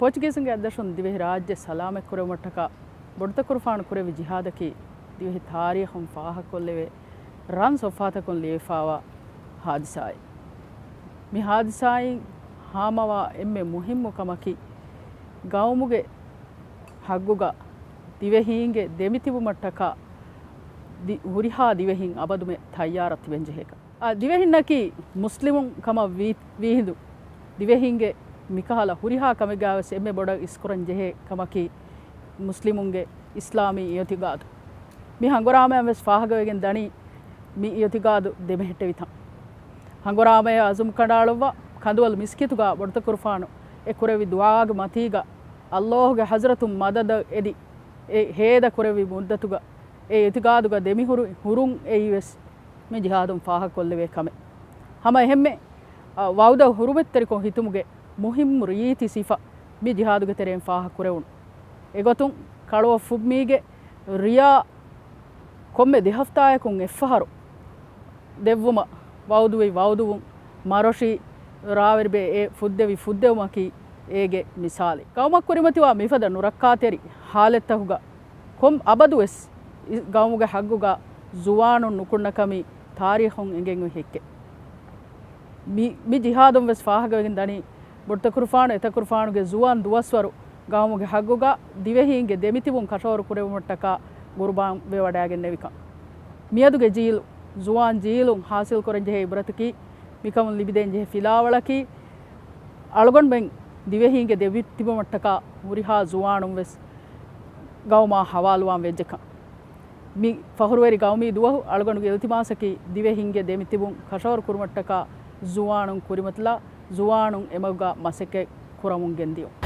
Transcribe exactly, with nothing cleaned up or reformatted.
ޕޯޗުގީޒުންގެ އަތްދަށުން ދިވެހި ރާއްޖެ ސަލާމަތްކުރެވުމަށްޓަކާ ބޮޑުތަކުރުފާނު ކުރެއްވި ޖިހާދަކީ ދިވެހި ތާރީޚުން ފާހަގަކޮށްލެވޭ ރަން ސޮފްހާތަކުން ލިޔެފާވާ ހާދިސާއެއް. މި ހާދިސާއިން ހާމަވާ އެންމެ މުހިއްމު ކަމަކީ، ގައުމުގެ ހައްގުގަ ދިވެހީންގެ ދެމިތިބުމަށްޓަކާ ދި-، ހުރިހާ ދިވެހިން އަބަދުމެ ތައްޔާރަށް ތިބެންޖެހޭކަން. އާ، ދިވެހިންނަކީ މުސްލިމުން ކަމަށް ވީ-، ވީހިނދު، ދިވެހިންގެ މިކަހަލަ ހުރިހާ ކަމެއްގައިވެސް އެންމެ ބޮޑަށް އިސްކުރަން ޖެހޭ ކަމަކީ މުސްލިމުންގެ އިސްލާމީ އިއުތިގާދު. މި ހަނގުރާމައިން ވެސް ފާހަގަވެގެން ދަނީ މި އިއުތިގާދު ދެމެހެއްޓެވިތަން. ހަނގުރާމައެއް އަޒުމް ކަނޑައަޅުއްވާ ކަނދުވަލު މިސްކިތުގަ ބޮޑުތަކުރުފާނު އެ ކުރެއްވި ދުޢާގެ މަތީގަ އައްލާހުގެ ޙަޟްރަތުން މަދަދަށް އެދި، އެ ހޭދަ ކުރެއްވި މުއްދަތުގަ އެ އިއުތިގާދުގަ ދެމިހުރި ހުރުން އެއީވެސް މި ޖިހާދުން ފާހަގަކޮށްލެވޭ ކަމެއް. ހަމަ އެހެންމެ، އަ، ވަޢުދަށް ހުރުމަތްތެރިކޮށް ހިތުމުގެ މުހިއްމު ރީތި ސިފަ މި ޖިހާދުގެ ތެރެއިން ފާހަގަކުރެވުނު. އެގޮތުން ކަޅުއަށް ފުއްމީގެ ރިޔާ ކޮންމެ ދެ ހަފްތާއަކުން އެއްފަހަރު ދެއްވުމަށް ވަޢުދުވި ވަޢުދުވުން މަރޮށި ރާވެރިބޭ އެ ފުއްދެވި ފުއްދެވުމަކީ އޭގެ މިސާލެއް. ގައުމަށް ކުރިމަތިވާ މިފަދަ ނުރައްކާތެރި ހާލަތްތަކުގަ ކޮން އަބަދުވެސް ގައުމުގެ ހައްގުގަ ޒުވާނުން ނުކުންނަ ކަމީ ތާރީޚުން އެނގެން އޮތް ހެއްކެއް. މި، މި ޖިހާދުން ވެސް ފާހަގަވެގެން ދަނީ، ބޮޑުތަކުރުފާނު އެތަކުރުފާނުގެ ޒުވާން ދުވަސްވަރު ގައުމުގެ ހައްގުގަ ދިވެހީންގެ ދެމިތިބުން ކަށަވަރު ކުރެވުމަށްޓަކާ ގުރުބާން ވެވަޑައިގެންނެވިކަން. މިއަދުގެ ޖީލު، ޒުވާން ޖީލުން ހާސިލްކުރަންޖެހޭ އިބްރަތަކީ، މިކަމުން ލިބިދޭންޖެހޭ ފިލާވަޅަކީ، އަޅުގަނޑުމެން ދިވެހީންގެ ދެމިތިބުމަށްޓަކާ ހުރިހާ ޒުވާނުން ވެސް ގައުމާ ހަވާލުވާން ވެއްޖެކަން. މި ފަޚުރުވެރި ގައުމީ ދުވަހު އަޅުގަނޑުގެ އިލްތިމާސަކީ ދިވެހިންގެ ދެމިތިބުން ކަށަވަރު ކުރުމަށްޓަކާ ޒުވާނުން ކުރިމަތިލާ، ޒުވާނުން އެމަގުގަ މަސައްކަތް ކުރަމުން ގެންދިޔުން.